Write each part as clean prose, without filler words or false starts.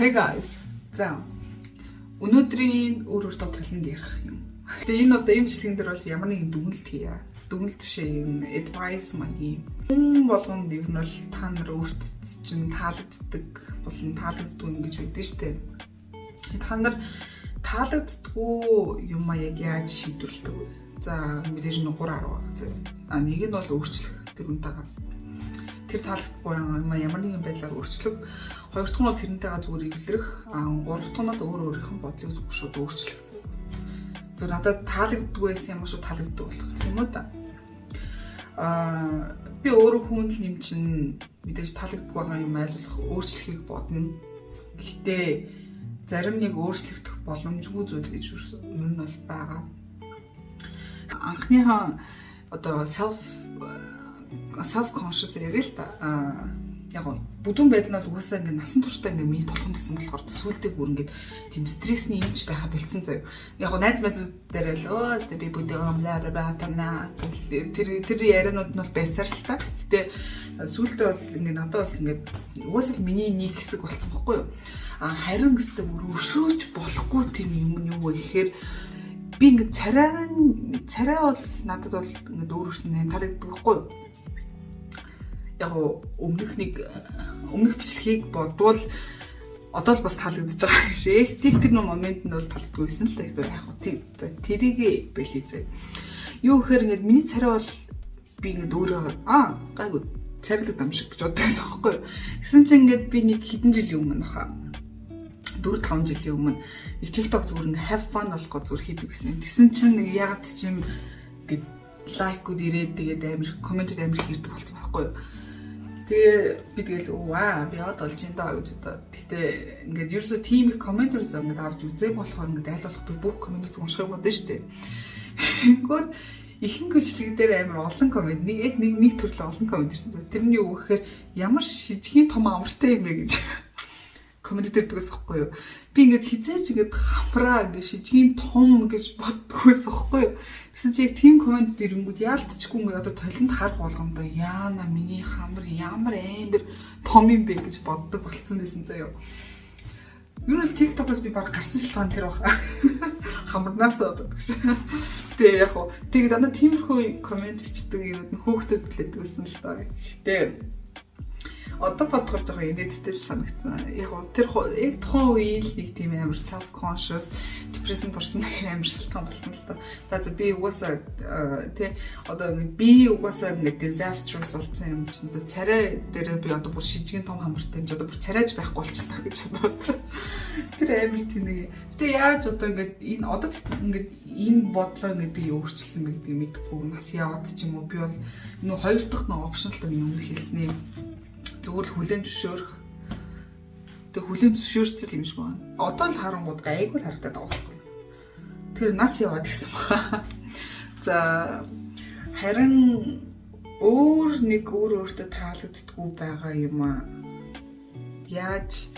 Hey guys. За. Өнөөдрийн өөр өөртөө толинд ярих юм. Гэтэ энэ одоо ийм бичлэгэн дээр бол ямар нэгэн дүгнэлт хийе. Дүгнэлт биш юм, advice маягийн. Хүн болгонд ер нь бол та нар өөрт чинь таалагддаг болон таалагддаггүй юм гэж байдаг шүү дээ. Та нар таалагддаггүй юм а яг яаж шийдвэрлэдэг вэ? За, мэдээж нэг 3 арга байгаа зөө. А нэг нь бол өөрчлөх, тэр үнтэйгээ тэр таалагдахгүй юм ямар нэгэн байдлаар өөрчлөх. Хоёр дахь нь бол тэрнтэйгээ зүгээр эвлэрэх. А гурав дахь нь бол өөр өөрийнх нь бодлыг зүгээр шууд өөрчлөх. Зүгээр надад таалагддаггүй байсан юм шууд таалагддаг болох юм уу да. Аа, би өөрөө хүн л юм чинь мэдээж таалагддаг байгаа юм айлуулах, өөрчлөхийг бодно. Гэхдээ зарим нэг өөрчлөгдөх боломжгүй зүйл гэж ер нь бол байгаа. Анхныхаа одоо self conscious яриа л та. Аа, яг гоо бүдүүн байдал нь бол угаасаа ингээ насан туршдаа ингээ миний толгонд гэсэн болохоор сүултээ бүр ингээ тийм стрессний юмч байха болцсон заяа. Яг гоо найз майзууд дээр л өө өстө би бүдүүн, бла бла бла тана тэр тэр ярианууд нь бол байсаар л та. Гэтэ сүултээ бол ингээ надад бол ингээ угаасаа л миний нэг хэсэг болцсон бохгүй юу. А харин өстө бүр өшөөж болохгүй тийм юм нь юу вэ гэхээр би ингээ царай царай бол надад бол ингээ өөр өөрт нь таалагддаг байхгүй юу. Яг өмнөх нэг өмнөх бичлэгийг бодвол одоо л бас таалагдж байгаа юм шиг. Тэг тэр нөө момент нь бол таалагдгүй байсан л та. Яг тийм. За, тэрийг бэлий зэ. Юу гэхээр ингээд миний царай бол би ингээд өөрөө аа гайгүй царилаг дам шиг гэж боддог байсан байхгүй юу. Гэсэн чинь ингээд би нэг хэдэн жилийн өмнө баха. 4 5 жилийн өмнө нэг TikTok зүгээр ингээд have fun болохго зүгээр хийдэг гэсэн. Тэгсэн чинь нэг ягаад ч юм ингээд like ууд ирээд, тэгээд амар comment ууд амар их ирдэг болсон байхгүй юу. Тэгээ би тэгэл ваа, би од болж ин даа гэж одоо. Гэтэ ингээд ерөөсөө тийм их comment ерөөсөө ингээд авч үзег болохоор ингээд аль болох би бүх comment ийг уншихыг бодно шүү дээ. Тэгэнгүүт ихэнх бичлэг дээр амар олон comment, нэг яг нэг нэг төрлийн олон comment ирсэн. Тэр нь юу гэхээр ямар шижгийн том амартай юм бэ гэж comment ирдэг гэсэн байхгүй юу. Би ингээд хизээч ингээд хамраа ингээд шижгийн том гэж боддггүйс байхгүй юу. Тэгсэн чи яг тийм comment ирэнгүүт яалтчгүй ингээд одоо толинд харах болгондоо яана миний хамар ямар амар том юм бэ гэж боддог болцсон байсан заяа. Юу нь TikTok-оос би баг гарсан шалтгаан тэр баха. Хамарнаас болоод гэж. Тэгээ яг хуу тэгээ дандаа тиймэрхүү comment бичдэг юмуд нь хөөхдөд лээдэг гэсэн л доо. Гэтэ одоо бодохоор жоохон инээдтэй л санагдсан. Яг гоо тэр яг тухайн үеийн л нэг тийм амар self conscious, depression орсон нэг амар шалтгаан болсон л доо. За, би угаасаа тий одоо ингэ би угаасаа ингэ disastrous болсон юм чинь одоо царай дээр би одоо бүр шижгийн том хамартай юм чи одоо бүр царайж байхгүй болчихлоо гэж бодоод. Тэр амар тэнэг. Гэтэ яаж одоо ингэ энэ одоо ингэ энэ бодлоо ингэ би өөрчилсөн бэ гэдгийг мэдэхгүй, нас яваад ч юм уу, би бол нөө хоёр дахь нөө option л миний өмнө хэлснээ зүгээр л хүлээн зөвшөөрөх. Тэг хүлээн зөвшөөрцөл юм шиг байна. Одоо л харангууд гайгүй л харагдаад байгаа байхгүй. Тэр нас яваад гисэн баха. За, харин өөр нэг өөр өөртөө таалагддаггүй байгаа юм аа. Яаж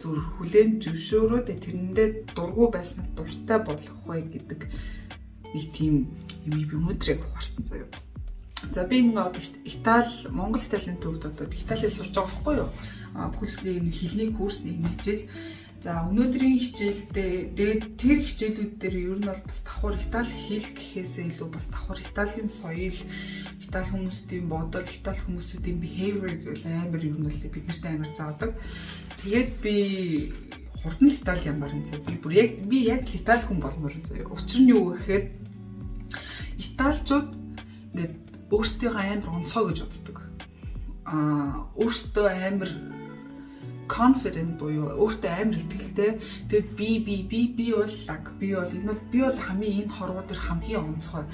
зүр хүлээн зөвшөөрөөд тэрэндээ дургүй байснаа дуртай болох вэ гэдэг нэг тийм юм би өнөөдөр яг ухаарсан заяа. За, би нэг одоо Итали, Монгол Италийн төвд одоо би Италиас сурж байгаа байхгүй юу? А бүхэл энэ хэлний курс нэг хичээл. За, өнөөдрийн хичээлдээ тэгээд тэр хичээлүүд дээр ер нь бол бас давхар Итали хэл гэхээсээ илүү бас давхар Италийн соёл, Итали хүмүүсийн бодол, Итали хүмүүсийн behavior гэл амар ер нь бол бид нартай амар заадаг. Тэгээд би хурдан л Итали ямар юм зөө. Би бүр яг би яг л Итали хүн болмоор юм зөө. Учир нь юу гэхээр Италичууд ингээд өөрсдийгөө амар онцгой гэж боддог. Аа, өөртөө амар confident буюу өөртөө амар итгэлтэй. Тэгээд би бол лаг, би бол энэ бол би бол хамгийн энэ хорвоо дээр хамгийн онцгой.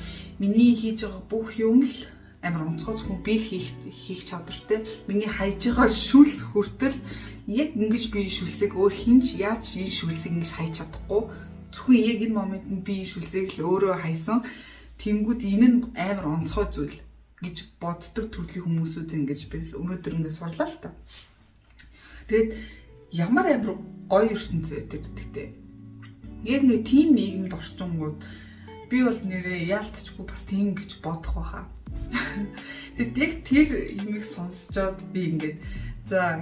Миний хийж байгаа бүх юм л амар онцгой, зөвхөн би л хийх хийх чадвартай. Миний хайж байгаа шүлс хүртэл яг ингэж би шүлсийг өөр хинч яаж энэ шүлсийг ингэж хайж чадахгүй. Зөвхөн яг энэ moment нь би шүлсийг л өөрөө хайсан. Тэнгүүд энэ нь амар онцгой зүйл гэж боддог төрлийн хүмүүсүүд ингэж би өнөөдөр ингэ сурлаа л та. Тэгээд ямар амар гоё ертөнц вэ тэр гэхдээ. Яг нэг тийм нийгэмд орчингууд би бол нэрээ яалтчгүй бас тийм гэж бодох байхаа. Тэгээд яг тэр юмыг сонсчоод би ингээд за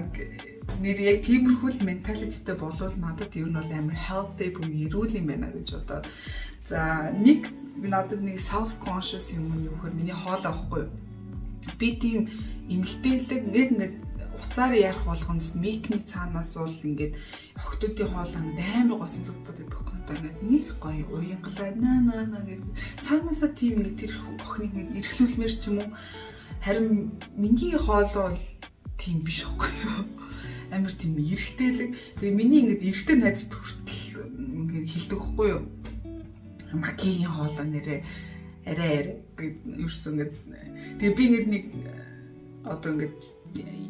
Нэр яг тиймэрхүү л mentality тэй болвол надад ер нь бол амар healthy буюу эрүүл юм байна гэж бодоод. За, нэг надад нэг self conscious юм нь юу гэхээр миний хоолой байхгүй юу. Би тийм эмэгтэйлэг яг ингээд уцаар ярих болгонд mic ний цаанаас бол ингээд охтуудын хоолой ингээд амар гоо сонсогдоод байдаг байхгүй. Одоо ингээд нэг гоё уянгалаа наа наа наа гэдэг цаанаасаа тийм ингээд тэр охиныг ингээд эрхлүүлмээр ч юм уу. Харин миний хоолой бол тийм биш байхгүй юу, амар тийм эрэгтэйлэг. Тэгээ миний ингээд эрэгтэй найзууд хүртэл ингээд хэлдэг байхгүй юу. Макийн хоолой нэрээ арай арай гэд ерөөсөн ингээд тэгээ би ингээд нэг одоо ингээд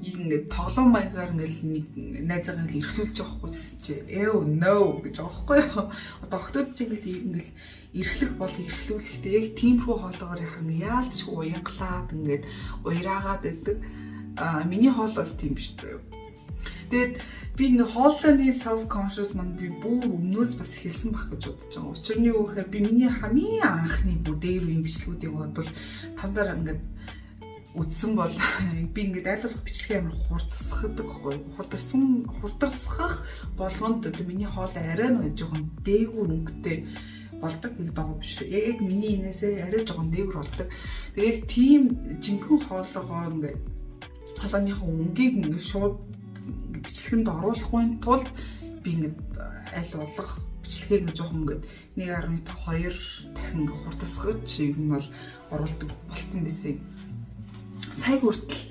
ингээд тоглоом маягаар ингээд нэг найзаагаа ингээд эрхлүүлж байгаа хгүй гэсэн чи "Ew, no" гэж байгаа байхгүй юу. Одоо охтууд чи ингээд эрхлэх бол эрхлүүлэхдээ яг тиймэрхүү хоолоогоор яхах ингээд яалтчгүй уянгалаад ингээд уяраагаад байдаг. А миний хоол бол тийм биш заяа. Тэгээд би ингээ хоолойны self conscious маань би бүр өмнөөс бас хэлсэн байх гэж бодож байгаа. Учир нь юу гэхээр би миний хамгийн анхны бүр дээр үеийн бичлэгүүдийг бодвол та нар ингээд үдсэн бол би ингээд аль болох бичлэгээ амар хурдсахдаг байхгүй. Хурдсах болгонд одоо миний хоолой арай нэг жоохон дээгүүр өнгөтэй болдог, нэг доо биш. Яг миний энээсээ арай жоохон дээгүүр болдог. Тэгээ яг тийм жинхэнэ хоолойгоо ингээд хоолойныхоо өнгийг ингээд шууд бичлэгэнд оруулахгүй тулд би ингээд аль болох бичлэгээ ингээд жоохон ингээд 1.2 дахин ингээд хурдасгаж ер нь бол оруулдаг болцсон байсан. Сая хүртэл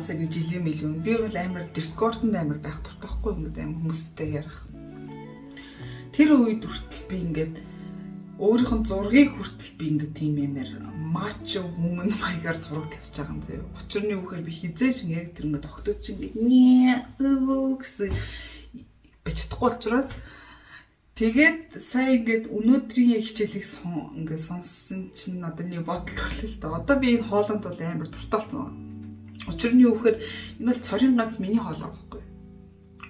сая жилийн мэлүүн би бол амар Discord-нд амар байх дуртай байхгүй, ингээд амар хүмүүстэй ярих. Тэр үед хүртэл би ингээд өөрийнх нь зургийг хүртэл би ингээд тийм амар macho woman маягаар зураг тавьж байгаа юм заяа. Учир нь юу гэхээр би хизээш яг тэр ингээд тогтож чинь ингээд нэ өвөө гэсэн бич чадахгүй учраас. Тэгээд сая ингээд өнөөдрийн яг хичээлийг ингээд сонссон чинь надад нэг бодол төрлөө л доо. Одоо би энэ хоолойнд бол амар дуртай болсон. Учир нь юу гэхээр энэ бол цорын ганц миний хоолой байхгүй.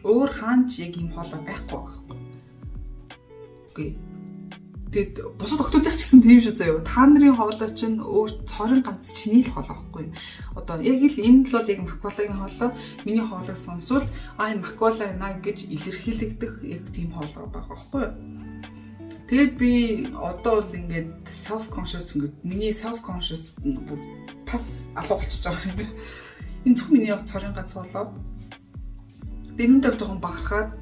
Өөр хаанч яг ийм хоолой байхгүй байхгүй. Үгүй. Тэгээд бусад охтуудын ч гэсэн тийм шүү заяа. Та нарын хоолой чинь өөр цорын ганц чиний л хоолой байхгүй. Одоо яг л энэ л бол яг Маквалагийн хоолой. Миний хоолойг сонсвол а энэ Маквала байна гэж илэрхийлэгдэх яг тийм хоолой байгаа байхгүй юу? Тэгээд би одоо бол ингээд self conscious, ингээд миний self conscious бүр тас алга болчихж байгаа юм. Энэ зөвхөн миний цорын ганц хоолой. Тэгээд энэндээ жоохон бахархаад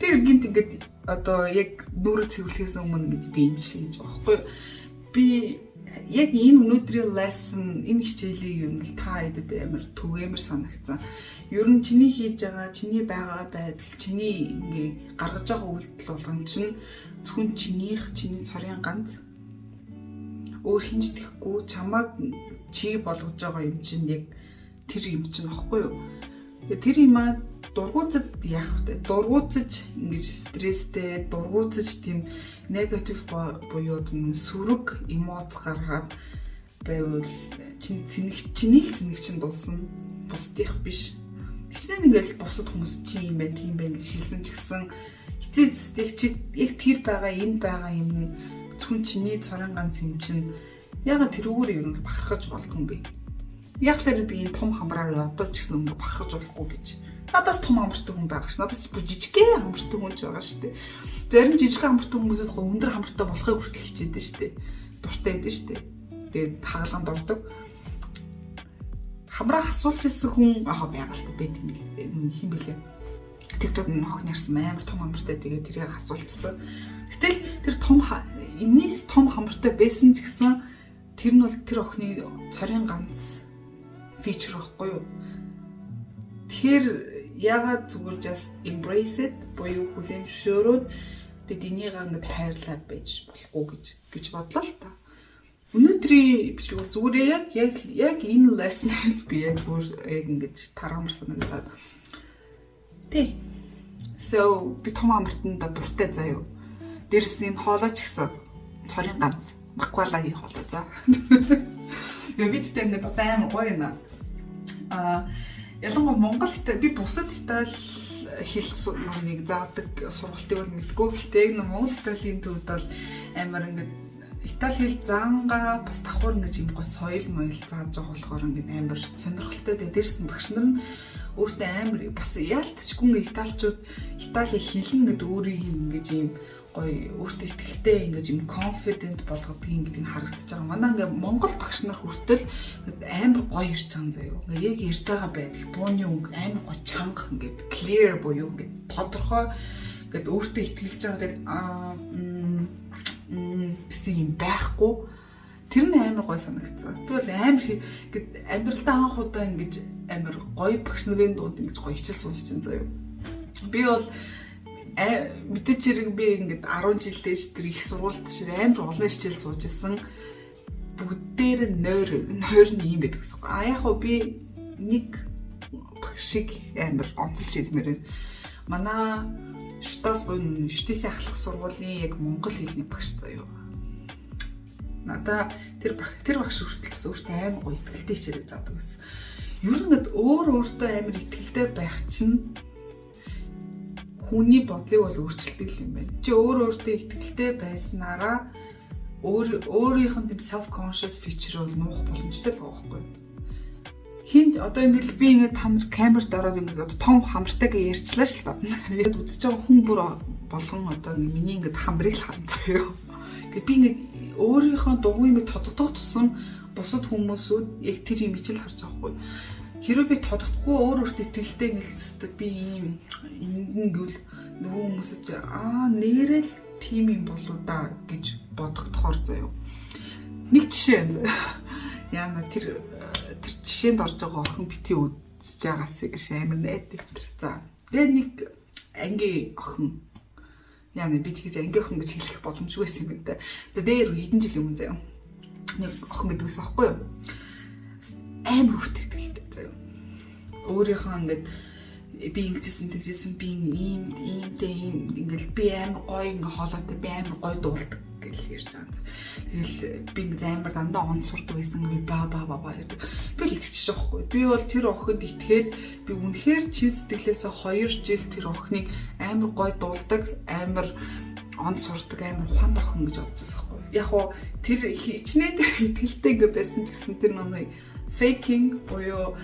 тэр гинт ингээд одоо яг нүрэ цэвэрлэхээс өмнө ингээд би имжлэг хийж байгаа байхгүй юу? Би яг энэ өнөөдрийн lesson, энэ хичээлийг ер нь л та хэдэд амар түгээмэр санагдсан. Ер нь чиний хийж байгаа, чиний байгаа байдал, чиний ингээ гаргаж байгаа үйлдэл болгон чинь зөвхөн чинийх, чиний цорын ганц, өөр хэн ч тэхгүй, чамайг чи болгож байгаа юм чинь яг тэр юм чинь баггүй юу? Тэр юмаа дургуутсад яах вэ? Дургуутсаж ингэж стресстэй, дургуутсаж тийм negative буюу сөрөг эмоц гаргаад байвал чиний цэнэг, чиний л цэнэг чинь дуусна. Бусдых биш. Хичнээн ингээл бусад хүмүүс чи юм байна, тийм байна гэж хэлсэн ч гэсэн эцээ эцэстээ чи яг тэр байгаа, энэ байгаа юм нь зөвхөн чиний цорын ганц юм чинь ягаад тэрүүгээр ер нь бахархаж болдго юм бэ? Яг л би энэ том хамраар одоо ч гэсэн бахархаж болохгүй гэж. Надаас том хамартай хүн байгаа ш. Надаас бүр жижигхэн хамартай хүн ч байгаа шүү дээ. Зарим жижигхэн хамартай хүмүүсүүд гоо өндөр хамартай болохыг хүртэл хичээдэж шүү дээ. Дуртай байдаг шүү дээ. Тэгээд хагалгаанд ордог. Хамраа хасуулж ирсэн хүн аа байгаа л та байт юм бэл хин бэлээ. TikTok нэг охин ярьсан, амар том хамартай, тэгээд тэрийг хасуулчихсан. Гэтэл тэр том энэс том хамартай байсан ч гэсэн тэр нь бол тэр охины цорын ганц feature байхгүй юу? Тэгэхээр ягаад зүгээр just embrace it буюу хүлээн зөвшөөрөөд тэгээд энийг ингээд хайрлаад байж болохгүй гэж бодлоо л та. Өнөөдрийн бичлэг бол зүгээр яг энэ lesson би яг бүр яг ингэж тарамар санагдаад. Тэ. So би том амартанд дуртай заяа. Дээрс нь энэ хоолой ч гэсэн цорын ганц Маквалагийн хоолой за. Яа, би тэгтээ ингээд одоо амар гоё юм аа. Ялангуяа Монгол Итали, би бусад Итали хэл нүг заадаг сургалтыг бол мэдгүй. Гэхдээ яг нэг Монгол Италийн төвд бол амар ингээд Итали хэл заангаа бас давхар ингэж юм гой соёл моёл зааж байгаа болохоор ингээд амар сонирхолтой. Тэгээ дээрс нь багш нар нь Өөртөө амар бас яалтчгүй италичууд, Итали хэлнэ гэдэг өөрийг ингэж ийм гоё, өөртөө итгэлтэй, ингэж юм confident болгодог юм гэдэг нь харагдаж байгаа. Манай ингээ Монгол багш нар хүртэл амар гоё ярьж байгаа юм заяо. Ингээ яг ярьж байгаа байдал, дууны өнгө амар гоё чанга, ингээд clear буюу ингээд тодорхой, ингээд өөртөө итгэлж байгаа. Тэгээд аа гэсэн юм байхгүй. Тэр нь амар гоё санагдсан. Би бол амар ингээд амьдралдаа анх удаа ингэж амар гоё багш нарын дунд ингэж гоё хичээл сонсч байна заяо. Би бол мэдээч хэрэг би ингээд 10 жил дээш тэр их сургуульд шиг амар олон хичээл сууж исэн. Бүгдээр нь нойр нойр нь ийм байдаг гэсэн. А яг хөө би нэг багшиг амар онцолж хэлмээр байна. Манай Шутаас буюу Штисийн ахлах сургуулийн яг монгол хэлний багш заяо. Надаа тэр багш хүртэл бас өөртөө амар гоё итгэлтэй хичээлээ заадаг гэсэн. Ер нь ингээд өөр өөртөө амар итгэлтэй байх чинь хүний бодлыг бол өөрчилдөг юм байна. Чи өөр өөртөө итгэлтэй байснараа өөр өөрийнх нь тийм self conscious feature бол нуух боломжтой л байгаа байхгүй юу? Хинд одоо ингээд би ингээд та нар камерт ороод ингээд одоо том хамартайгаа ярьчлаа шүү дээ. Тэгээд үзэж байгаа хүн бүр болгон одоо ингээд миний ингээд хамрыг л харна заяа. Ингээд би ингээд өөрийнхөө дугуй мэд тодогдох тусам бусад хүмүүсүүд яг тэр юм ичил харж байгаа байхгүй юу? Хэрвээ би тодохдохгүй, өөр өөртөө итгэлтэй ингээд би ийм ингэн гэвэл нөгөө хүмүүсээс чи аа нэрэл тим юм болоо да гэж бодогдохоор заяа. Нэг жишээ байна заяа. Яна тэр жишээнд орж байгаа охин бити үзэж байгаасаа гэж амар найд тэр. За. Тэгээ нэг анги охин, яна би тэгж анги охин гэж хэлэх боломжгүй байсан юм байна да. Тэгээ дээр хэдэн жил өмнө заяа. Нэг охин гэдэг ус аахгүй юу? Амар өөртөө итгэлтэй заяа. Өөрийнхөө ингээд би ингэжсэн, тэгжсэн, би ийм иймтэй, ийм ингээл би амар гоё ингээ хоолойтой, би амар гоё дуулдаг гэл ярьж байгаа. Тэгэл би ингээд амар дандаа он сурдаг байсан, би ба ба ба ба гэдэг. Би л итгэчих жоохгүй. Би бол тэр охинд итгээд, би үнэхээр чин сэтгэлээсээ 2 жил тэр охиныг амар гоё дуулдаг, амар он сурдаг, амар ухаантай охин гэж бодож байсан байхгүй. Яг уу тэр хичнээн тэр итгэлтэй ингээ байсан ч гэсэн тэр номыг faking буюу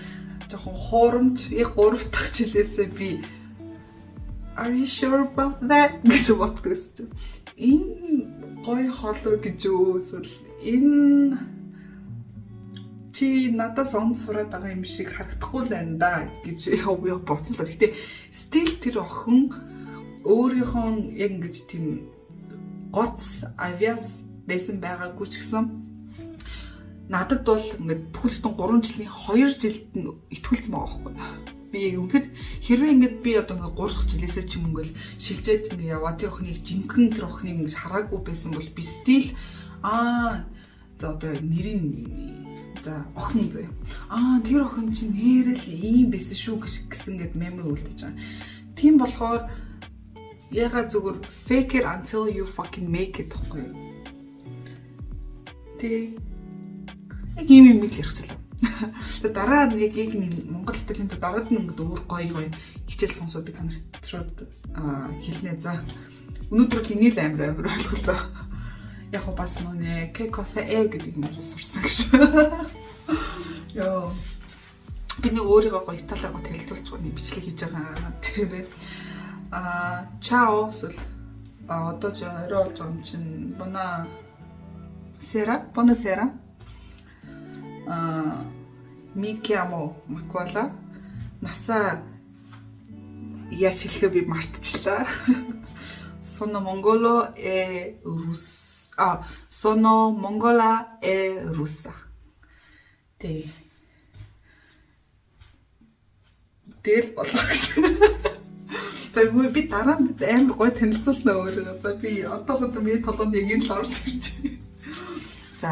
жоохон хуурамч, яг 3 дахь жилээсээ би "Are you sure about that?" гэж боддог гэсэн. Энэ гоё хоолой гэж үү, эсвэл энэ чи надаас он сураад байгаа юм шиг харагдахгүй л байна да гэж яв яв бодсон л. Гэтэ still тэр охин өөрийнхөө яг ингэж тийм гоц авиас байсан байгаагүй ч гэсэн надад бол ингээд бүхэл бүтэн 3 жилийн 2 жилд нь итгүүлсэн байгаа байхгүй. Би үнэхээр хэрвээ ингээд би одоо ингээд 3 дахь жилээсээ ч юм ингээл шилжээд ингээд яваа, тэр охиныг жинхэнэ тэр охиныг ингэж хараагүй байсан бол би still аа за одоо нэрийн за охин заяа. Аа, тэр охин чинь нэрэл ийм байсан шүү гэж гэсэн ингээд memory үлдэж байгаа. Тийм болохоор яга зүгээр fake it until you fucking make it гэхгүй юу? Тэг. Яг ийм юм л ярьчлаа. Тэгээ дараа нь яг яг Монгол хэлний дараад нь ингээд өөр гоё гоё хичээл сонсоод би та нарт шууд хэлнэ. За. Өнөөдөр бол энийг л амар амар ойлголоо. Яг хоо бас нүнэ che cosa è гэдэг юм бас сурсан гэж. Йоо. Би нэг өөрийгөө гоё италиар гоё танилцуулчих, нэг бичлэг хийж байгаа. Тэр ciao эсвэл одоо ч орой болж байгаа юм чинь buonasera, buonasera. Mi chiamo Маквала. Насаа яаж хэлэхээ би мартчихлаа. Sono mongolo e rus. А, sono mongola e russa. Тэг. Тэгэл болоо гэж. За, үгүй, би дараа нь амар гоё танилцуулна өөрийгөө. За, би одоохондоо миний толгойд яг энэ л орж ирж байна. За.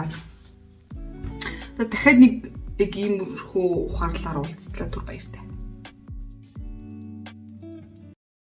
За, дахиад нэг яг иймэрхүү ухаарлаар уулзтлаа, түр баяртай.